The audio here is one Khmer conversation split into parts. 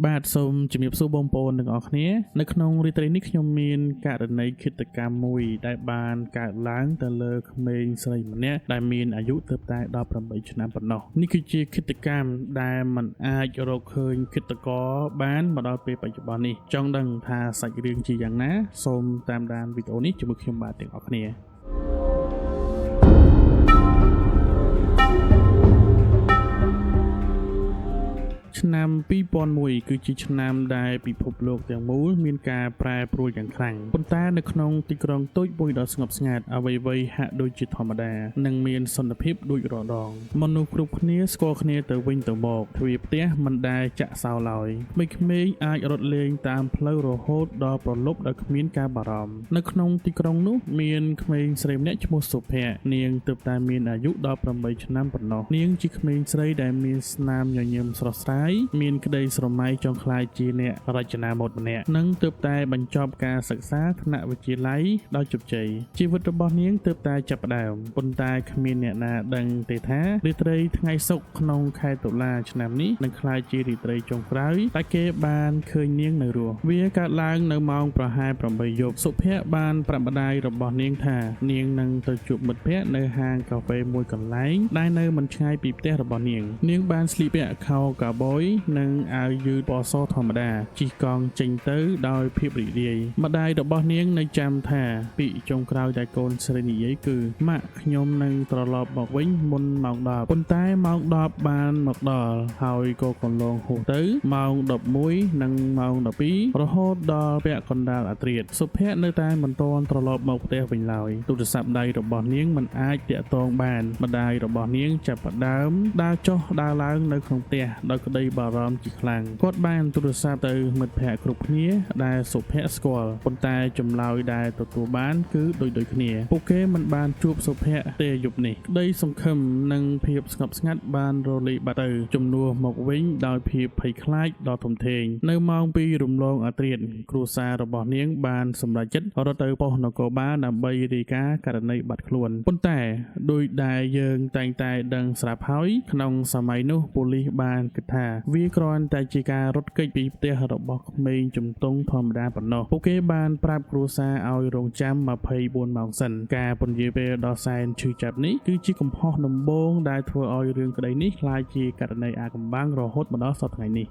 បាទសូមជំរាបសួរបងប្អូនទាំងអស់គ្នានៅក្នុងរាត្រីនេះខ្ញុំមានករណីឃាតកម្មមួយដែលបានកើតឡើងទៅលើក្មេងស្រីម្នាក់ដែលមានអាយុទើបតែ18ឆ្នាំប៉ុណ្ណោះនេះគឺជាឃាតកម្មដែលមិនអាចរកឃើញឃាតករបានមកដល់ពេលបច្ចុប្បន្ននេះចង់ដឹងថាសាច់រឿងជាយ៉ាងណាសូមតាមដានវីដេអូនេះជាមួយខ្ញុំបាទទាំងអស់គ្នា ឆ្នាំ2001គឺជាឆ្នាំដែលពិភពលោកទាំងមូលមានការប្រែប្រួលយ៉ាងខ្លាំងប៉ុន្តែនៅក្នុងទីក្រុងតូចមួយដ៏ស្ងប់ស្ងាត់អ្វីៗហាក់ដូចជាធម្មតានិងមានសន្តិភាពដូចរាល់ដងមនុស្សគ្រប់គ្នាស្គាល់គ្នាទៅវិញទៅមកទ្វារផ្ទះមិនដែលចាក់សោឡើយក្មេងៗអាចរត់លេងតាមផ្លូវរហូតដល់ព្រលប់ដោយគ្មានការបារម្ភនៅក្នុងទីក្រុងនោះមានក្មេងស្រីម្នាក់ឈ្មោះសុភ័ក្រនាងទើបតែមានអាយុ18ឆ្នាំប៉ុណ្ណោះនាងជាក្មេងស្រីដែលមានស្នាមញញឹមស្រស់ស្រាយមានក្តីស្រមៃចង់ក្លាយជាអ្នករចនាម៉ូដម្នាក់និងទើបតែបញ្ចប់ការសិក្សាថ្នាក់វិទ្យាល័យដោយជោគជ័យជីវិតរបស់នាងទើបតែចាប់ផ្ដើមប៉ុន្តែគ្មានអ្នកណាដឹងទេថារាត្រីថ្ងៃសុក្រក្នុងខែតុលាឆ្នាំនេះនឹងក្លាយជារាត្រីចុងក្រោយតែគេបានឃើញនាងនៅរស់វាកើតឡើងនៅម៉ោងប្រហែល8យប់សុភ័ក្របានប្រាប់ម្ដាយរបស់នាងថានាងនឹងទៅជួបមិត្តភ័ក្តិនៅហាងកាហ្វេមួយកន្លែងដែលនៅមិនឆ្ងាយពីផ្ទះរបស់នាងនាងបានស្លៀកពាក់ខោកាប៊យនិងអាវយឺតពណ៌សធម្មតាជិះកង់ចេញទៅដោយភាពរីករាយម្ដាយរបស់នាងនៅចាំថាពាក្យចុងក្រោយដែលកូនស្រីនិយាយគឺម៉ាក់ខ្ញុំនឹងត្រឡប់មកវិញមុនម៉ោង10ប៉ុន្តែម៉ោង10បានមកដល់ហើយក៏កន្លងហួសទៅម៉ោង11និងម៉ោង12រហូតដល់ពាក់កណ្ដាលអាធ្រាត្រសុភ័ក្រនៅតែមិនទាន់ត្រឡប់មកផ្ទះវិញឡើយទូរស័ព្ទដៃរបស់នាងមិនអាចទាក់ទងបានម្ដាយរបស់នាងចាប់ផ្ដើមដើរចុះដើរឡើងនៅក្នុងផ្ទះដោយក្តីបារម្ភជាខ្លាំងគាត់បានទូរស័ព្ទទៅមិត្តភ័ក្តិគ្រប់គ្នាដែលសុភ័ក្រស្គាល់ប៉ុន្តែចម្លើយដែលទទួលបានគឺដូចៗគ្នាពួកគេមិនបានជួបសុភ័ក្រទេយប់នេះក្តីសង្ឃឹមនិងភាពស្ងប់ស្ងាត់បានរលាយបាត់ទៅជំនួសមកវិញដោយភាពភ័យខ្លាចដ៏ធំធេងនៅម៉ោង2រំលងអាធ្រាត្រគ្រួសាររបស់នាងបានសម្រេចចិត្តរត់ទៅប៉ុស្តិ៍នគរបាលដើម្បីរាយការណ៍ករណីបាត់ខ្លួនប៉ុន្តែដោយដែលយើងតែងតែដឹងស្រាប់ហើយក្នុងសម័យនោះប៉ូលីសបានគិតថាវាគ្រាន់តែជាការរត់គេចពីផ្ទះរបស់ក្មេងជំទង់ធម្មតាប៉ុណ្ណោះពួកគេបានប្រាប់គ្រួសារឲ្យរងចាំ24ម៉ោងសិនការពន្យាពេលដ៏សែនឈឺចាប់នេះគឺជាកំហុសដំបូងដែលធ្វើឲ្យរឿងក្តីនេះក្លាយជាករណីអាកំបាំងរហូតមកដល់សប្តាហ៍ថ្ងៃនេះ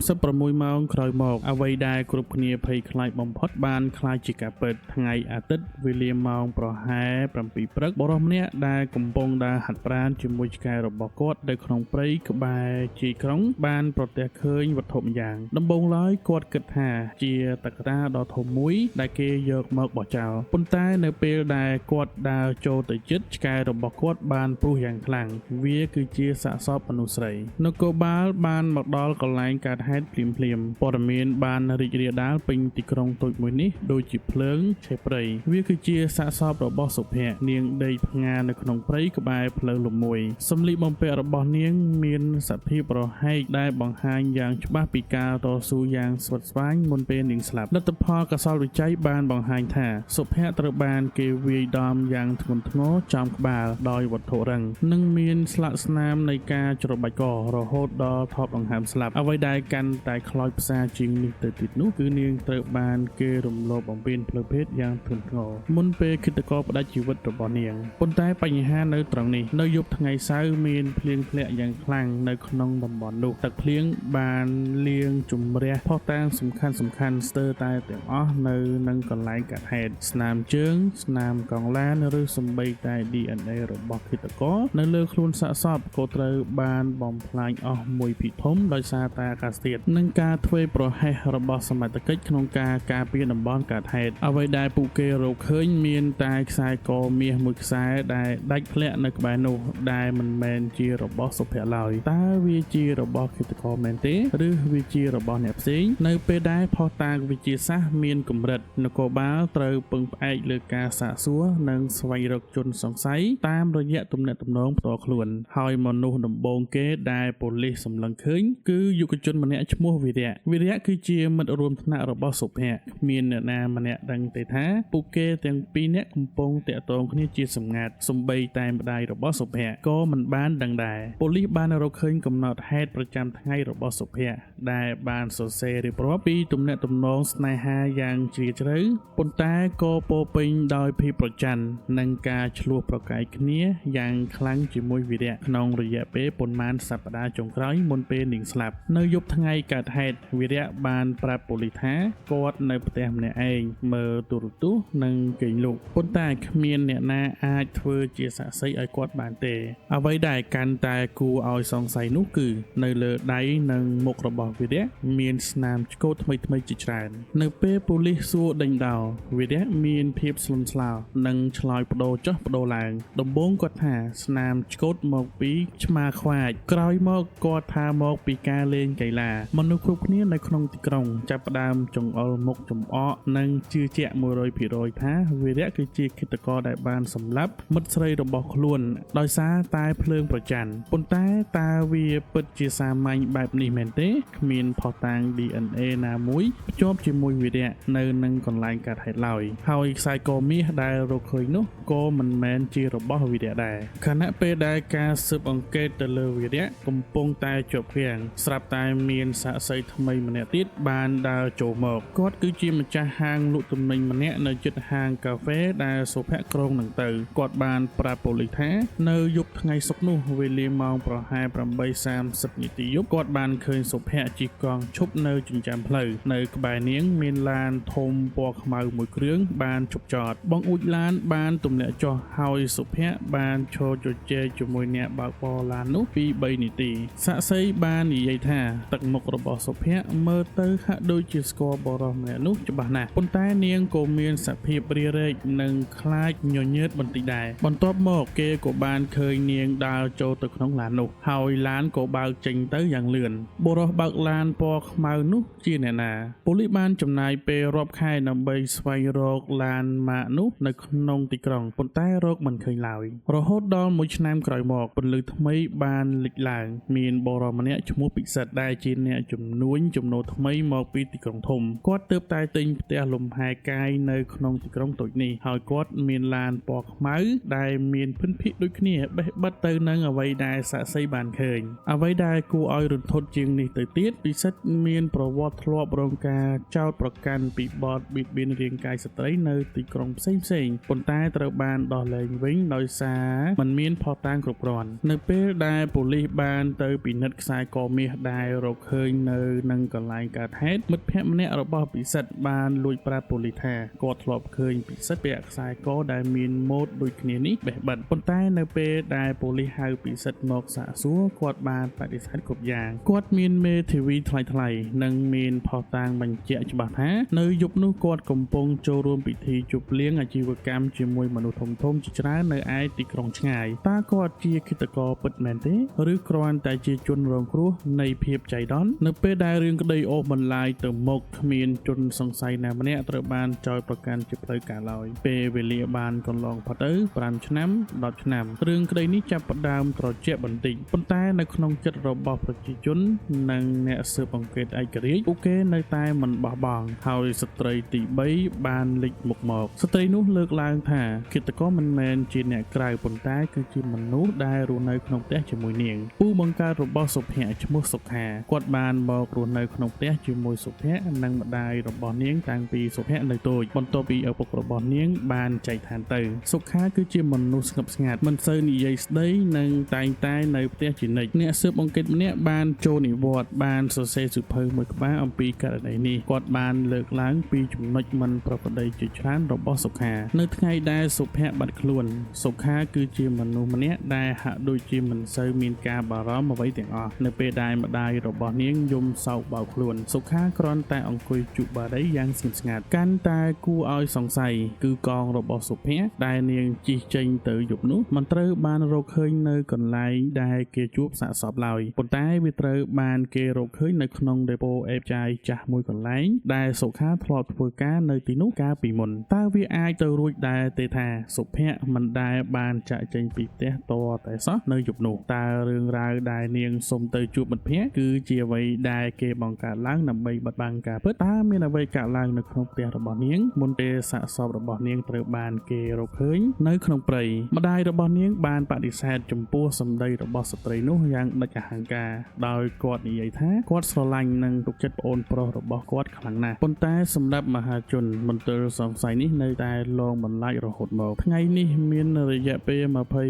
36ម៉ោងក្រោយមកអ្វីដែលគ្រប់គ្នាភ័យខ្លាចបំផុតបានក្លាយជាការពិតថ្ងៃអាទិត្យវេលាម៉ោងប្រហែល7ព្រឹកបុរសម្នាក់ដែលកំពុងដើរហាត់ប្រាណជាមួយឆ្កែរបស់គាត់នៅក្នុងព្រៃក្បែរជាយក្រុងបានប្រទះឃើញវត្ថុម្យ៉ាងដំបូងឡើយគាត់គិតថាជាតុក្កតាដ៏ធំមួយដែលគេយកមកបោះចោលប៉ុន្តែនៅពេលដែលគាត់ដើរចូលទៅជិតឆ្កែរបស់គាត់បានព្រុសយ៉ាងខ្លាំងវាគឺជាសាកសពមនុស្សស្រីនគរបាលបានមកដល់កន្លែងកើតហេតុភ្លាមៗព័ត៌មានបានរីករាលដាលពេញទីក្រុងតូចមួយនេះដូចជាភ្លើងឆេះព្រៃវាគឺជាសាកសពរបស់សុភ័ក្រនាងដេកផ្ងានៅក្នុងព្រៃក្បែរផ្លូវលំមួយសម្លៀកបំពាក់របស់នាងមានសភាពរហែកដែលបង្ហាញយ៉ាងច្បាស់ពីការតស៊ូយ៉ាងស្វិតស្វាញមុនពេលនាងស្លាប់លទ្ធផលកសលវិច័យបានបង្ហាញថាសុភ័ក្រត្រូវបានគេវាយដំយ៉ាងធ្ងន់ធ្ងរចំក្បាលដោយវត្ថុរឹងនិងមានស្លាកស្នាមនៃការច្របាច់ករហូតដល់ថប់ដង្ហើមស្លាប់អ្វីដែលកាន់តែខ្លោចផ្សាជាងនេះទៅទៀតនោះគឺនាងត្រូវបានគេរំលោភបំពានផ្លូវភេទយ៉ាងធ្ងន់ធ្ងរមុនពេលឃាតករផ្តាច់ជីវិតរបស់នាងប៉ុន្តែបញ្ហានៅត្រង់នេះនៅយប់ថ្ងៃសៅរ៍មានភ្លៀងធ្លាក់យ៉ាងខ្លាំងនៅក្នុងតំបន់នោះទឹកភ្លៀងបានលាងជម្រះភស្តុតាងសំខាន់ស្ទើរតែទាំងអស់នៅនឹងកន្លែងកើតហេតុស្នាមជើងស្នាមកង់ឡានឬសូម្បីតែ DNA របស់ឃាតករនៅលើខ្លួនសាកសពក៏ត្រូវបានបំផ្លាញអស់មួយភាគធំដោយសារតែអាកាសធាតុនិងការធ្វើប្រហែសរបស់សមត្ថកិច្ចក្នុងការការពារតំបន់កើតហេតុអ្វីដែលពួកគេរកឃើញមានតែខ្សែកមាសមួយខ្សែដែលដាច់ធ្លាក់នៅក្បែរនោះដែលមិនមែនជារបស់សុភ័ក្រឡើយតើវាជារបស់ឃាតករមែនទេឬវាជារបស់អ្នកផ្សេងនៅពេលដែលភស្តុតាងវិទ្យាសាស្ត្រមានកម្រិតនគរបាលត្រូវពឹងផ្អែកលើការសាកសួរនិងស្វែងរកជនសង្ស័យតាមរយៈទំនាក់ទំនងផ្ទាល់ខ្លួនហើយមនុស្សដំបូងគេដែលប៉ូលីសសម្លឹងឃើញគឺយុវជនម្នាក់ឈ្មោះវីរៈវីរៈគឺជាមិត្តរួមថ្នាក់របស់សុភ័ក្រគ្មានអ្នកណាម្នាក់ដឹងទេថាពួកគេទាំងពីរនាក់កំពុងទាក់ទងគ្នាជាសម្ងាត់សូម្បីតែម្ដាយរបស់សុភ័ក្រក៏មិនបានដឹងដែរប៉ូលីសបានរកឃើញកំណត់ហេតុប្រចាំ ចាំថ្ងៃរបស់សុភ័ក្រដែលបានសរសេររៀបរាប់ពីទំនាក់ទំនងស្នេហាយ៉ាងជ្រាលជ្រៅប៉ុន្តែក៏ពោរពេញដោយភាពប្រច័ណ្ឌនិងការឈ្លោះប្រកែកគ្នាយ៉ាងខ្លាំងជាមួយវីរៈក្នុងរយៈពេលប៉ុន្មានសប្តាហ៍ចុងក្រោយមុនពេលនាងស្លាប់នៅយប់ថ្ងៃកើតហេតុវីរៈបានប្រាប់ប៉ូលីសថាគាត់នៅផ្ទះម្នាក់ឯងមើលទូរទស្សន៍និងគេងលក់ប៉ុន្តែគ្មានអ្នកណាអាចធ្វើជាសាក្សីឲ្យគាត់បានទេអ្វីដែលកាន់តែគួរឲ្យសង្ស័យនោះគឺនៅលើដៃនិងមុខរបស់វីរៈមានស្នាមឆ្កូតថ្មីៗជាច្រើននៅពេលប៉ូលីសសួរដេញដោលវីរៈមានភាពស្លន់ស្លោនិងឆ្លើយបដូរចុះបដូរឡើងដំបូងគាត់ថាស្នាមឆ្កូតមកពីឆ្មាខ្វាចក្រោយមកគាត់ថាមកពីការលេងកីឡាមនុស្សគ្រប់គ្នានៅក្នុងទីក្រុងចាប់ផ្ដើមចង្អុលមុខចំអកនិងជឿជាក់100%ថាវីរៈគឺជាឃាតករដែលបានសម្លាប់មិត្តស្រីរបស់ខ្លួនដោយសារតែភ្លើងប្រច័ណ្ឌប៉ុន្តែតើវាពិតជាសាមញ្ញបែបនេះមែនទេគ្មានភស្តុតាង DNA ណាមួយភ្ជាប់ជាមួយវីរៈនៅនឹងកន្លែងកើតហេតុឡើយហើយខ្សែកមាសដែលរកឃើញនោះក៏មិនមែនជារបស់វីរៈដែរខណៈពេលដែលការស៊ើបអង្កេតទៅលើវីរៈកំពុងតែជាប់គាំងស្រាប់តែមានសាក្សីថ្មីម្នាក់ទៀតបានដើរចូលមកគាត់គឺជាម្ចាស់ហាងលក់ទំនិញម្នាក់នៅជិតហាងកាហ្វេដែលសុភ័ក្រគ្រោងនឹងទៅគាត់បានប្រាប់ប៉ូលីសថានៅយប់ថ្ងៃសុក្រនោះវេលាម៉ោងប្រហែល 8:30 នាទីយប់គាត់បានឃើញសុភ័ក្រជិះកង់ឈប់នៅចិញ្ចើមផ្លូវនៅក្បែរនាងមានឡានធំពណ៌ខ្មៅមួយគ្រឿងបានឈប់ចតបង្អួចឡានបានទម្លាក់ចុះហើយសុភ័ក្របានឈរជជែកជាមួយអ្នកបើកបរឡាននោះពី3នាទីសាក្សីបាននិយាយថាទឹកមុខរបស់សុភ័ក្រមើលទៅហាក់ដូចជាស្គាល់បុរសម្នាក់នោះច្បាស់ណាស់ប៉ុន្តែនាងក៏មានសភាពរារែកនិងខ្លាចញញើតបន្តិចដែរបន្ទាប់មកគេក៏បានឃើញនាងដើរចូលទៅក្នុងឡាននោះហើយឡានក៏បើកចេញទៅយ៉ាងលឿនបុរសបើកឡានពណ៌ខ្មៅនោះជាអ្នកណាប៉ូលីសបានចំណាយពេលរាប់ខែដើម្បីស្វែងរកឡានម៉ាកនោះនៅក្នុងទីក្រុងប៉ុន្តែរកមិនឃើញឡើយរហូតដល់មួយឆ្នាំក្រោយមកពន្លឺថ្មីបានលេចឡើងមានបុរសម្នាក់ឈ្មោះពិសិដ្ឋដែលជាអ្នកជំនួញចំណូលថ្មីមកពីទីក្រុងធំគាត់ទើបតែទិញផ្ទះលំហែកាយនៅក្នុងទីក្រុងតូចនេះហើយគាត់មានឡានពណ៌ខ្មៅដែលមានភិនភាគដូចគ្នាបេះបិទទៅនឹងអ្វីដែលសាក្សីបានឃើញអ្វីដែលគួរឲ្យរន្ធត់ជាងនេះទៅទៀតពិសិដ្ឋមានប្រវត្តិធ្លាប់រងការចោទប្រកាន់ពីបទបៀតបៀនរាងកាយស្ត្រីនៅទីក្រុងផ្សេងៗប៉ុន្តែត្រូវបានដោះលែងវិញដោយសារមិនមានភស្តុតាងគ្រប់គ្រាន់នៅពេលដែលប៉ូលីសបានទៅពិនិត្យខ្សែកមាសដែលរកឃើញនៅនឹងកន្លែងកើតហេតុមិត្តភក្តិម្នាក់របស់ពិសិដ្ឋបានលួចប្រាប់ប៉ូលីសថាគាត់ធ្លាប់ឃើញពិសិដ្ឋពាក់ខ្សែកដែលមានម៉ូដដូចគ្នានេះបេះបិទប៉ុន្តែនៅពេលដែលប៉ូលីសហៅពិសិដ្ឋមកសាកសួរគាត់បានបដិសេធគ្រប់យ៉ាងគាត់មានមេធាវីថ្លៃៗនិងមានភស្តុតាងបញ្ជាក់ច្បាស់ថានៅយប់នោះគាត់កំពុងចូលរួមពិធីជប់លៀងអាជីវកម្មជាមួយមនុស្សធំៗជាច្រើននៅឯទីក្រុងឆ្ងាយតើគាត់ជាឃាតករពិតមែនទេឬគ្រាន់តែជាជនរងគ្រោះនៃភាពចៃដន្យនៅពេលដែលរឿងក្តីអូសបន្លាយទៅមុខគ្មានជនសង្ស័យណាម្នាក់ត្រូវបានចោទប្រកាន់ជាផ្លូវការឡើយពេលវេលាបានកន្លងផុតទៅ5ឆ្នាំ10ឆ្នាំរឿងក្តីនេះចាប់ផ្ដើមត្រជាក់បន្តិចប៉ុន្តែនៅក្នុងចិត្តរបស់ប្រជាជននិងអ្នកស៊ើបអង្កេតឯករាជ្យពួកគេនៅតែមិនបោះបង់ហើយស្ត្រីទី3បានលេចមុខមកស្ត្រីនោះលើកឡើងថាឃាតករមិនមែនជាអ្នកក្រៅប៉ុន្តែគឺជាមនុស្សដែលរស់នៅក្នុងផ្ទះជាមួយនាងពូបង្កើតរបស់សុភ័ក្រឈ្មោះសុខាគាត់បានមករស់នៅក្នុងផ្ទះជាមួយសុភ័ក្រនិងម្ដាយរបស់នាងតាំងពីសុភ័ក្រនៅតូចបន្ទាប់ពីឪពុករបស់នាងបានចែកឋានទៅសុខាគឺជាមនុស្សស្ងប់ស្ងាត់មិនសូវនិយាយស្ដីនិងតែងតែនៅផ្ទះជានិច្ចអ្នកស៊ើបអង្កេតម្នាក់បានចូលនិវត្តន៍បានសរសេរសៀវភៅមួយក្បាលអំពីករណីនេះគាត់បានលើកឡើងពីចំណុចមិនប្រក្រតីជាច្រើនរបស់សុខានៅថ្ងៃដែលសុភ័ក្របាត់ខ្លួនសុខាគឺជាមនុស្សម្នាក់ដែលហាក់ដូចជាមិនសូវមានការបារម្ភអ្វីទាំងអស់នៅពេលដែលម្ដាយរបស់នាងយំសោកបោកខ្លួនសុខាគ្រាន់តែអង្គុយជក់បារីយ៉ាងស្ងៀមស្ងាត់កាន់តែគួរឲ្យសង្ស័យគឺកងរបស់សុភ័ក្រដែលនាងជិះចេញទៅយប់នោះមិនត្រូវបានរកឃើញនៅកន្លែងដែលគេជួបសាកសពឡើយប៉ុន្តែវាត្រូវបានគេរកឃើញនៅក្នុងដេប៉ូអេបចាយចាស់មួយកន្លែងដែលសុខាធ្លាប់ធ្វើការនៅទីនោះកាលពីមុនតើវាអាចទៅរួចដែរទេថា សុភ័ក្រមិនដែលបានចាកចេញពីផ្ទះតតែសោះនៅយប់នោះតើរឿងរ៉ាវដែលនាងសុំទៅជួបមិត្តភ័ក្តិគឺជាអ្វីដែលគេបង្កើតឡើងដើម្បីបិទបាំងការពិតតើមានអ្វីកើតឡើងនៅក្នុងផ្ទះរបស់នាងមុនពេលសាកសពរបស់នាងត្រូវបានគេរកឃើញនៅក្នុងព្រៃម្ដាយរបស់នាងបានបដិសេធចំពោះសម្ដីរបស់ស្ត្រីនោះយ៉ាងដាច់អហង្ការដោយគាត់និយាយថាគាត់ស្រឡាញ់និងទុកចិត្តប្អូនប្រុសរបស់គាត់ខ្លាំងណាស់ប៉ុន្តែសម្រាប់មហាជនមន្ទិលសង្ស័យនេះនៅតែលងបន្លាចរហូតមកថ្ងៃនេះមានរយៈពេល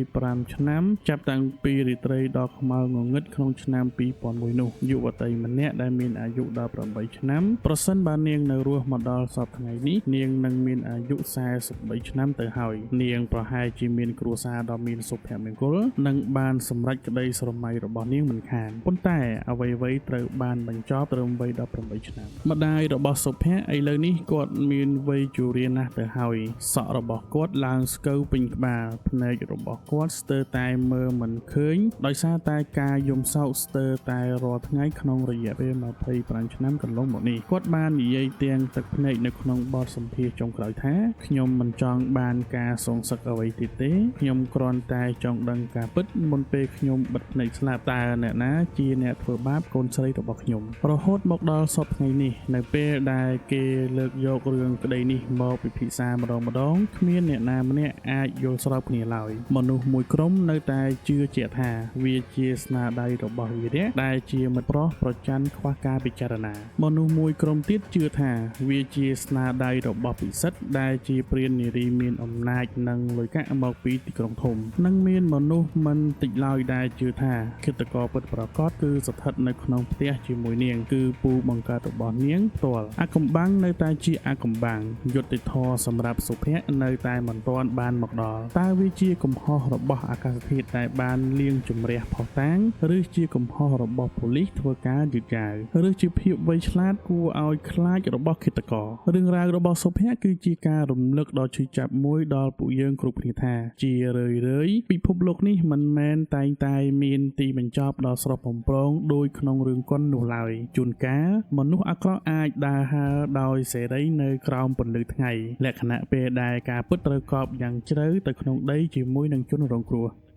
25ឆ្នាំចាប់តាំងពីរាត្រីដ៏ខ្មៅងងឹតក្នុងឆ្នាំ2001នោះយុវតីម្នាក់ដែលមានអាយុ18ឆ្នាំប្រសិនបើនាងនៅរស់មកដល់សប្តាហ៍ថ្ងៃនេះនាងនឹងមានអាយុ43ឆ្នាំទៅហើយនាងប្រហែលជាមានគ្រួសារដ៏មានសុភមង្គលនិងបានសម្រេចក្តីស្រមៃរបស់នាងមិនខានប៉ុន្តែអ្វីៗត្រូវបានបញ្ចប់ត្រឹមវ័យ18ឆ្នាំម្ដាយរបស់សុភ័ក្រឥឡូវនេះគាត់មានវ័យជរាណាស់ទៅហើយសក់របស់គាត់ឡើងស្កូវពេញក្បាលភ្នែករបស់គាត់ស្ទើរតែមើលមិនឃើញដោយសារតែការយំសោកស្ទើរតែរាល់ថ្ងៃក្នុងរយៈពេល25ឆ្នាំកន្លងមកនេះគាត់បាននិយាយទាំងទឹកភ្នែកនៅក្នុងបទសម្ភាសន៍ចុងក្រោយថាខ្ញុំមិនចង់បានការសងសឹកអ្វីទៀតទេខ្ញុំគ្រាន់តែចង់ដឹងការពិតមុនពេលខ្ញុំបិទភ្នែកស្លាប់តើអ្នកណាជាអ្នកធ្វើបាបកូនស្រីរបស់ខ្ញុំរហូតមកដល់សព្វថ្ងៃនេះនៅពេលដែលគេលើកយករឿងក្តីនេះមកពិភាក្សាម្ដងម្ដងគ្មានអ្នកណាម្នាក់អាចយល់ស្របគ្នាឡើយមនុស្សមួយក្រុមនៅតែជឿជាក់ថាវាជាស្នាដៃរបស់វីរៈដែលជាមិត្តប្រុសប្រច័ណ្ឌខ្វះការពិចារណាមនុស្សមួយក្រុមទៀតជឿថាវាជាស្នាដៃរបស់ពិសិដ្ឋដែលជាព្រាននារីមានអំណាចនិងលុយកាក់មកពីទីក្រុងធំនិងមានមនុស្សមិនតិចឡើយដែលជឿថាឃាតករពិតប្រាកដគឺស្ថិតនៅក្នុងផ្ទះជាមួយនាងគឺពូបង្កើតរបស់នាងផ្ទាល់អាកំបាំងនៅតែជាអាកំបាំងយុត្តិធម៌សម្រាប់សុភ័ក្រនៅតែមិនទាន់បានមកដល់តើវាជាកំហុសរបស់អាកាសធាតុដែលបានលាងជម្រះភស្តុតាងឬជាកំហុសរបស់ប៉ូលីសធ្វើការយឺតយ៉ាវឬជាភាពវៃឆ្លាតគួរឲ្យខ្លាចរបស់ឃាតកររឿងរ៉ាវរបស់សុភ័ក្រគឺជាការរំលឹកដ៏ឈឺចាប់មួយដល់ពួកយើងគ្រប់គ្នាថាជារឿយៗពិភពលោកនេះមិនមែនតែងតែមានទីបញ្ចប់ដ៏ស្រស់បំព្រងដូចក្នុងរឿងកុននោះឡើយជួនកាលមនុស្សអាក្រក់អាចដើរហើរដោយសេរីនៅក្រោមពន្លឺថ្ងៃលក្ខណៈពេលដែលការពិតត្រូវកប់យ៉ាងជ្រៅទៅក្នុងដីជាមួយនឹងជនរងគ្រោះ។